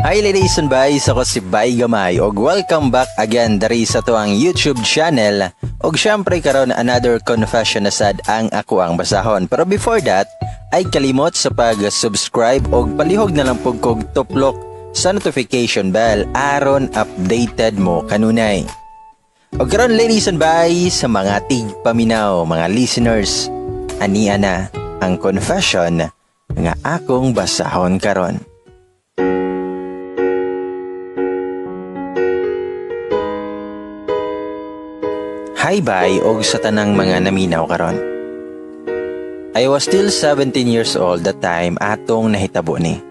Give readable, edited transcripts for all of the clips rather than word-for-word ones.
Hi, ladies and boys, ako si Bay Gamay og welcome back again diri sa atuang YouTube channel. Og syempre karon, another confession na sad ang ako ang basahon. Pero before that, ay kalimot sa pag-subscribe og palihog na lang pug kog tuplok sa notification bell aron updated mo kanunay. Og karon, ladies and boys, sa mga tigpaminaw, mga listeners, ania na ang confession nga akong basahon karon. Hi bye og sa tanang mga naminaw karon. I was still 17 years old that time atong nahitabo ni.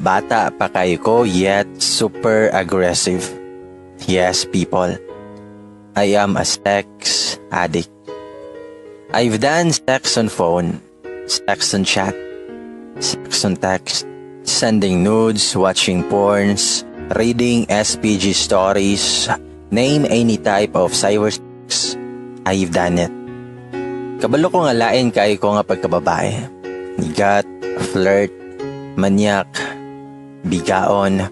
Bata pa kayo ko yet super aggressive. Yes, people. I am a sex addict. I've done sex on phone, sex on chat, sex on text, sending nudes, watching porns, reading SPG stories, name any type of cyber sex, I've done it. Kabalo ko nga lain kaayo ko nga pagkababae. Nigat, flirt, manyak, bigaon,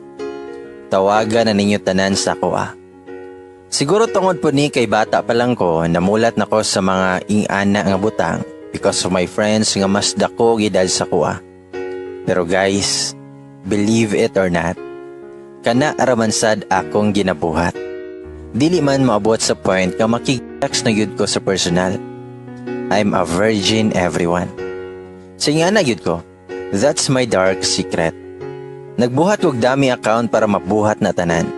tawagan na ninyo tanan sa akoa. Siguro tungod po ni kay bata pa lang ko, namulat na ko sa mga ingana nga butang because of my friends nga mas dako gidad sa kuha. Pero guys, believe it or not, kana raman sad akong ginabuhat. Dili man maabot sa point nga makig-sex na gyud ko sa personal. I'm a virgin, everyone. Sige na gyud ko. That's my dark secret. Nagbuhat og dummy account para mabuhat na tanan.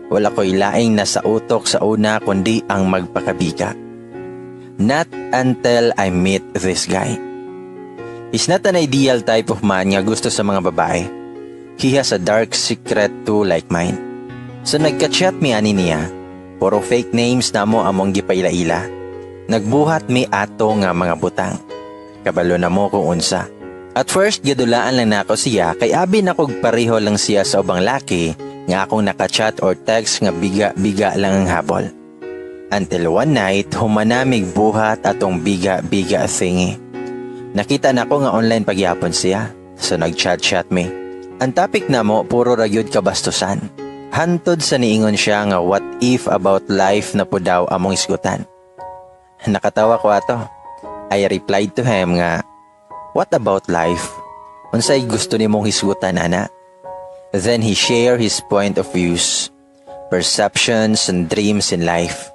Wala ko'y laing nasa utok sa una kundi ang magpakabiga. Not until I meet this guy. He's not an ideal type of man nga gusto sa mga babae. He has a dark secret too like mine. So nagka-chat mi ani niya. Puro fake names na mo among gipaila-ila. Nagbuhat mi ato nga mga butang. Kabalo na mo kung unsa. At first, gidulaan lang nako siya kay abi na kog pareho lang siya sa ubang laki nga akong nakachat or text nga biga-biga lang ang habol. Until one night, humanamig buhat atong biga-biga thingy. Nakita nako nga online pagyapon siya, so nag-chat-chat mi. Ang topic namo puro ra gyud kabastusan. Hantod sa niingon siya nga what if about life na po daw among isgutan. Nakatawa ko ato. I replied to him nga, "What about life? Unsay gusto nimong hisgutan ana?" Then he shared his point of views, perceptions and dreams in life.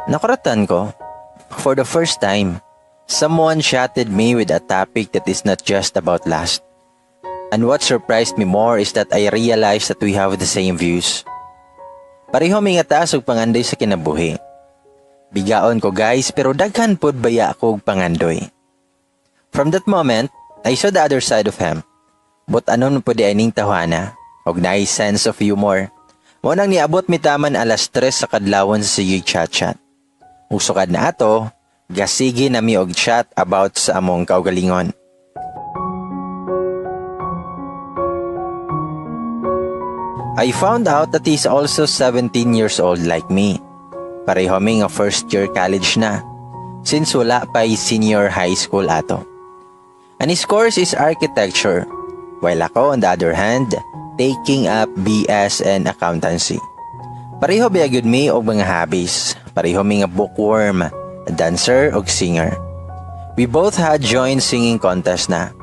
Nakuratan ko, for the first time, someone chatted me with a topic that is not just about lust. And what surprised me more is that I realized that we have the same views. Pareho mi nga taas og pangandoy sa kinabuhi. Bigaon ko, guys, pero daghan pod baya ako og pangandoy. From that moment, I saw the other side of him. But anon po di ning tawana, og nice sense of humor. Mo nang niabot mi taman alas 3 sa kadlawon sa sige chat-chat. Usukad na ato, gasige na mi og chat about sa among kaugalingon. I found out that he's also 17 years old like me. Pareho mi nga first year college na, since wala pa senior high school ato. And his course is architecture, while ako, on the other hand, taking up BS and accountancy. Pareho ba gyud mi og mga hobbies. Pareho mi nga bookworm, dancer og singer. We both had joined singing contest na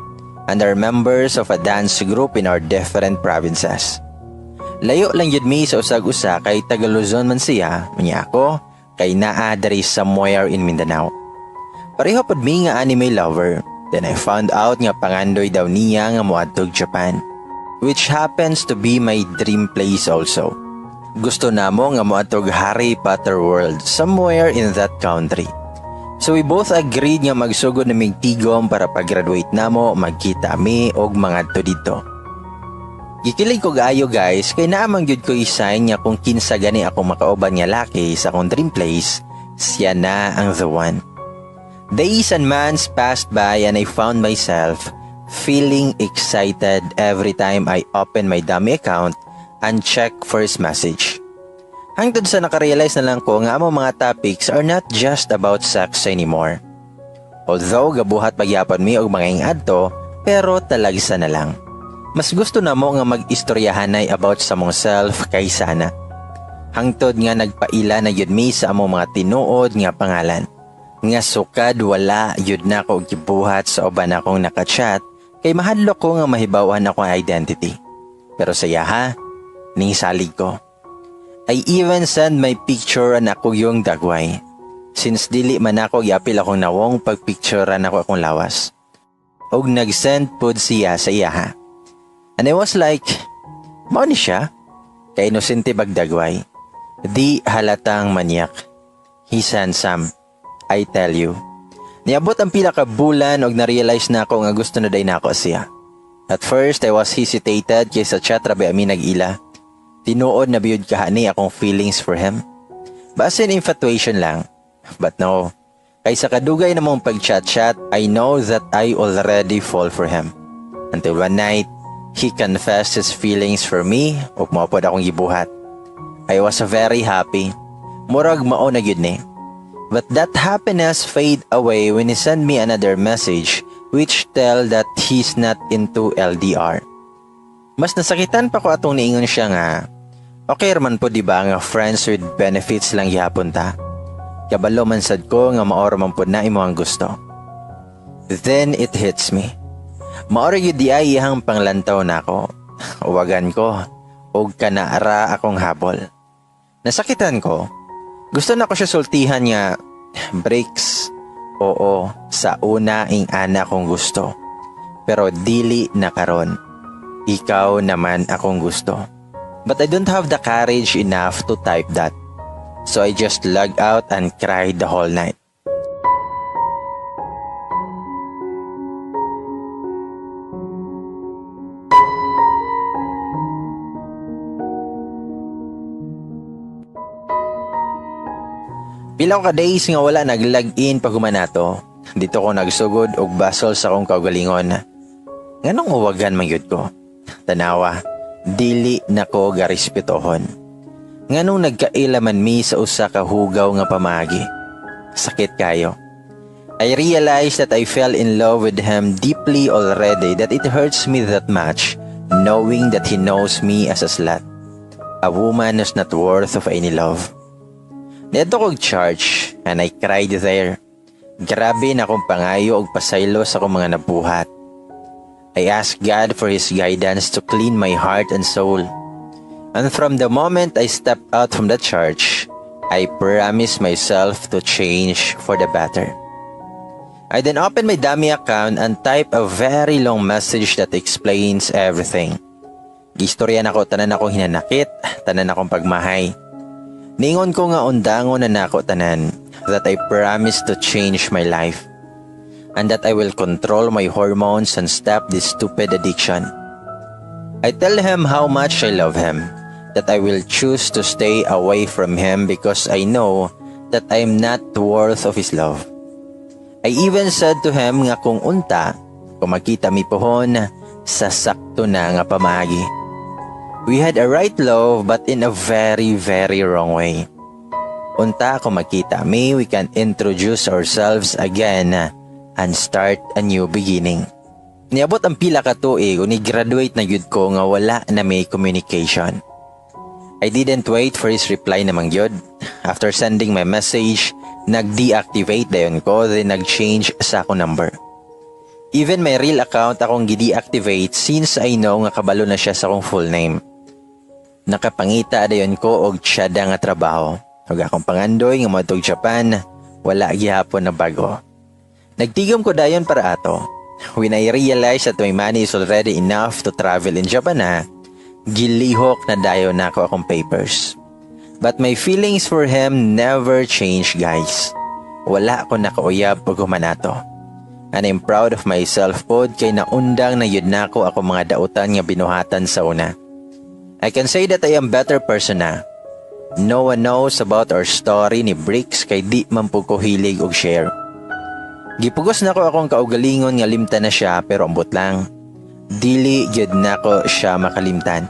and are members of a dance group in our different provinces. Layo lang yun mi sa usag-usa kay taga Luzon man siya, unya ako kay naa diri somewhere in Mindanao. Pareho pod mi nga anime lover. Then I found out nga pangandoy daw niya nga moadtog Japan, which happens to be my dream place also. Gusto namo nga moadtog Harry Potter World somewhere in that country. So we both agreed nga magsugod na mig tigom para pag-graduate namo magkita mi og mangadto didto. Gikilig ko gaayo, guys, kay naamang gyud ko i-sign nga kung kinsa gani ako makauban nga laki sa akong dream place, siya na ang the one. Days and months passed by and I found myself feeling excited every time I open my dummy account and check for his message. Hangtod sa nakarealize na lang ko nga among mga topics are not just about sex anymore. Although gabuhat pagyapon mi og mga ingadto, pero talagsa na lang. Mas gusto namo nga mag-istoryahanay about sa among self kaysa ana. Hangtod nga nagpaila na yun mi sa among mga tinuod nga pangalan. Nga sukad wala yun na ko gibuhat sa uban akong nakachat kay mahadlok ko nga mahibawan akong identity. Pero sa iyaha, ning salig ko. I even send my picture and ako yung dagway. Since dili man ako giapil akong nawong pagpicturean ako akong lawas. Og nag-send pod siya sa iyaha. And I was like, mao ni siya? Kay inosente bagdagway. Di halatang manyak. He's handsome. I tell you. Niabot ang pila ka bulan og na-realize na ako nga gusto na day nako siya. At first, I was hesitated kay sa chat ra ba ami nag-ila. Tinuod na biyud kahani akong feelings for him. Basin infatuation lang. But no. Kay sa kadugay namong pag-chat-chat, I know that I already fall for him. Until one night, he confessed his feelings for me ug mao pod akong gibuhat. I was very happy. Murag mao na gyud ni. But that happiness fade away when he sent me another message which tell that he's not into LDR. Mas nasakitan pa ko atong niingon siya nga, okay man po di ba nga friends with benefits lang gihapon ta. Kabalo man sad ko nga mao ra man pod na imo ang gusto. Then it hits me. Mao ra gyud di ay iyang panglantaw nako. Uwagan ko og kanara akong habol. Nasakitan ko. Gusto na ko siya sultihan nga breaks. Oo, sa una ing ana kong gusto. Pero dili na karon. Ikaw naman akong gusto. But I don't have the courage enough to type that. So I just log out and cried the whole night. Pila ko ka days nga wala nag-log in pag nato. Dito ko nagsugod og basol sa akong kaugalingon. Nganong uwagan man gyud ko? Tanawa, dili na ko garespetohon. Nganong nagkaila man mi sa usa ka hugaw nga pamaagi. Sakit kayo. I realized that I fell in love with him deeply already, that it hurts me that much knowing that he knows me as a slut. A woman who's not worth of any love. Niadto kog church and I cried there. Grabe na akong pangayo og pasaylo sa akong mga nabuhat. I asked God for His guidance to clean my heart and soul. And from the moment I stepped out from the church, I promised myself to change for the better. I then opened my dummy account and typed a very long message that explains everything. Gistorya nako tanan akong hinanakit, tanan akong pagmahay. Ningon ko nga undangon na nako tanan, that I promise to change my life and that I will control my hormones and stop this stupid addiction. I tell him how much I love him, that I will choose to stay away from him because I know that I am not worth of his love. I even said to him nga kung unta, kung magkita mi pohon, sa sakto na nga pamaagi. We had a right love but in a very, very wrong way. Unta kung magkita mi, we can introduce ourselves again and start a new beginning. Niabot ang pila ka tuig o ni-graduate na gyud ko nga wala na may communication. I didn't wait for his reply namang gyud. After sending my message, nag-deactivate dayon ko, then nag-change sa akong number. Even my real account akong gi-deactivate since I know nga kabalo na siya sa akong full name. Nakapangita dayon ko og tiyada nga trabaho. Ug akong pangandoy nga moadtog Japan, wala gihapon na bago. Nagtigom ko dayon para ato. When I realized that my money is already enough to travel in Japan na, gilihok na dayon nako akong papers. But my feelings for him never changed, guys. Wala ko nakauyab pag humanato. And I'm proud of myself pod kay naundang na yun nako ako mga dautan nga binuhatan sa una. I can say that I am better person na. No one knows about our story ni Bricks kay di man po ko hilig og share. Gipugos nako akong kaugalingon nga limtan na siya pero ambot lang. Dili gyud nako siya makalimtan.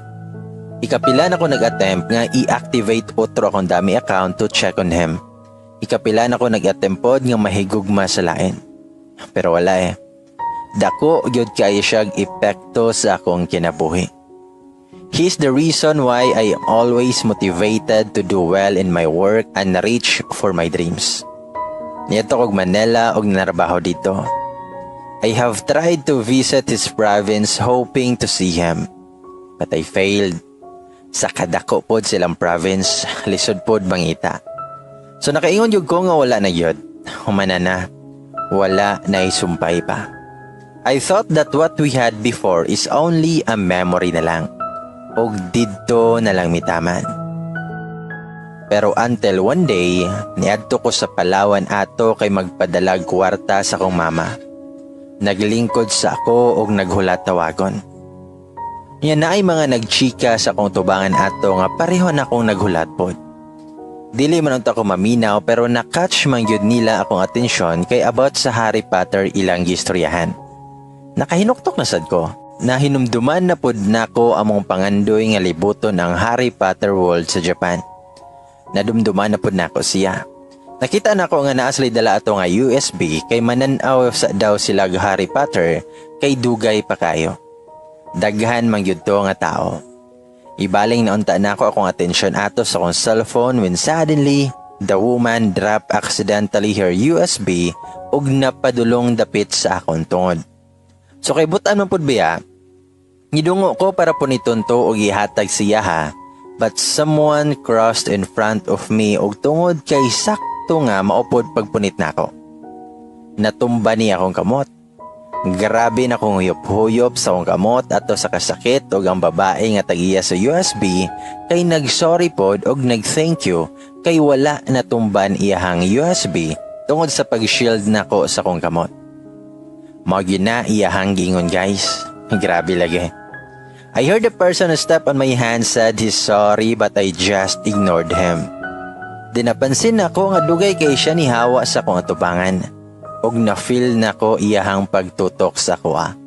Ikapila na ko nag-attempt nga i-activate otro akong dummy account to check on him. Ikapila na ko nag-attempt pod nga mahigugma sa lain. Pero wala. Dako gyud kaayo siya'g epekto sa akong kinabuhi. He's the reason why I am always motivated to do well in my work and reach for my dreams. Niadto kog Manila og nanarbaho didto. I have tried to visit his province hoping to see him, but I failed. Sa kadako pod silang province, lisod pod mangita. So nakaingon gyud ko nga wala na gyud. Humana na. Wala na isumpay pa. I thought that what we had before is only a memory na lang. Og didto na lang mitaman. Pero until one day, niadto ko sa Palawan ato kay magpadalag kwarta sa akong mama. Naglingkod sa ako og naghulat tawagon. Nya naay mga nagchika sa akong tubangan ato nga pareho na akong naghulat pod. Dili man unta ko maminaw, pero na-catch man gyud nila akong atensyon kay about sa Harry Potter ilang gistoryahan. Nakahinuktok na sad ko. Nahinumduman na pud nako among pangandoy nga libuton ang Harry Potter world sa Japan. Nadumduman na pud nako siya. Nakita nako nga naa sila'y dala ato nga USB kay mananaw sa daw sila Harry Potter kay dugay pa kayo. Daghan man gyud to nga tao. Ibaling na unta nako akong atensyon ato sa akong cellphone when suddenly the woman dropped accidentally her USB ug napadulong dapit sa akong tungod. So kay butan man pud biya, ngidungo ko para puniton to og ihatag siya ha, but someone crossed in front of me og tungod kay sakto nga maupod pagpunit nako, natumba ni akong kamot. Grabe na kong huyop-huyop sa akong kamot ato sa kasakit, og ang babae nga tagiya sa USB kay nag-sorry pod og nag-thank you kay wala natumban iyahang USB tungod sa pag-shield nako sa akong kamot. Mao gyud na iyahang giingon, guys. Grabe lagi. I heard the person who stepped on my hand said he's sorry, but I just ignored him. Di napansin nako nga dugay kay siya ni hawa sa akong atubangan. Og na-feel nako iyahang pagtutok sa akoa.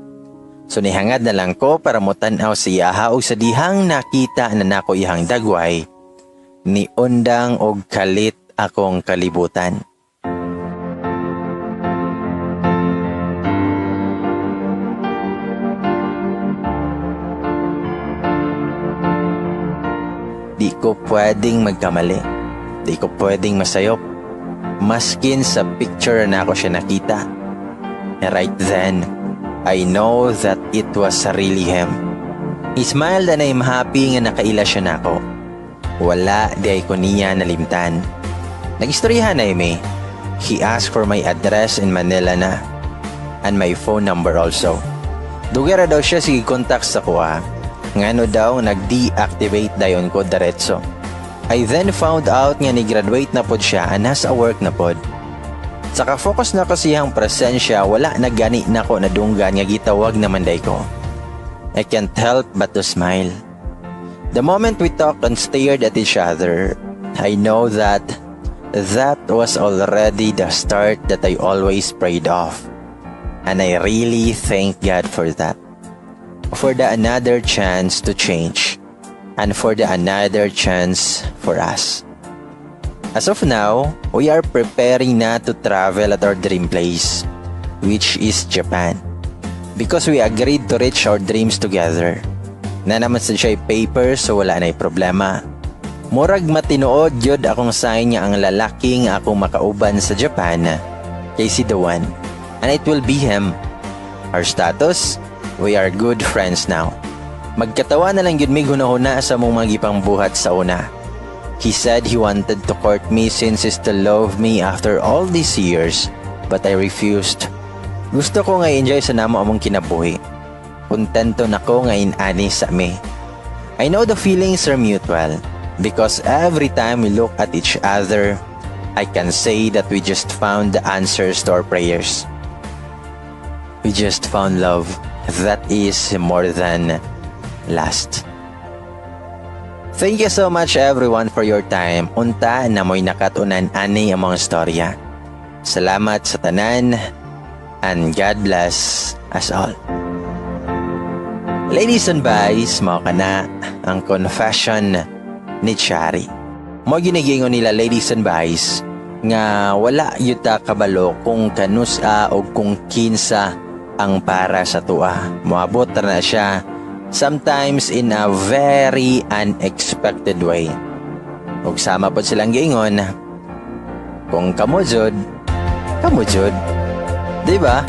So nihangad na lang ko para motan-aw sa iyaha, og sa dihang nakita na nako iyahang dagway, ni undang og kalit akong kalibutan. Di ko pwedeng magkamali. Di ko pwedeng masayop. Maskin sa picture na ako siya nakita. And right then, I know that it was really him. He smiled and I'm happy nga nakaila siya nako. Wala diay ko niya nalimtan. Nagistoryahan na mi. He asked for my address in Manila na. And my phone number also. Dugay ra daw siya sige contact sa kuha. Ngano daw nag-deactivate dayon ko diretso. I then found out nga ni-graduate na pod siya and has a work na pod. Saka focus na ko siyang presensya, wala na gani nako nadunggan nga gitawag naman day ko. I can't help but to smile. The moment we talked and stared at each other, I know that that was already the start that I always prayed of. And I really thank God for that. For the another chance to change. And for the another chance for us. As of now, we are preparing na to travel at our dream place, which is Japan. Because we agreed to reach our dreams together. Na naman sa siya paper, so wala na problema. Murag matinuod yun akong sign nga ang lalaki nga akong makauban sa Japan kay si the one. And it will be him. Our status? We are good friends now. Magkatawa na lang yun mig hunahuna sa mong mga gipangbuhat sa una. He said he wanted to court me since he still loved me after all these years, but I refused. Gusto ko nga enjoy sa namo among kinabuhi. Kontento na ko nga inani sa mi. I know the feelings are mutual because every time we look at each other, I can say that we just found the answers to our prayers. We just found love that is more than last. Thank you so much, everyone, for your time. Unta na mo'y nakatunan ani ang mga storya. Salamat sa tanan and God bless us all. Ladies and boys, mao kana ang confession ni Chari. Mao ginagingon nila, ladies and boys, nga wala yuta kabalo kung kanusa o kung kinsa Ang para sa atoa. Moabot na siya sometimes in a very unexpected way. Ug sama pod silang giingon, kung kamo jud, kamo jud. Di ba?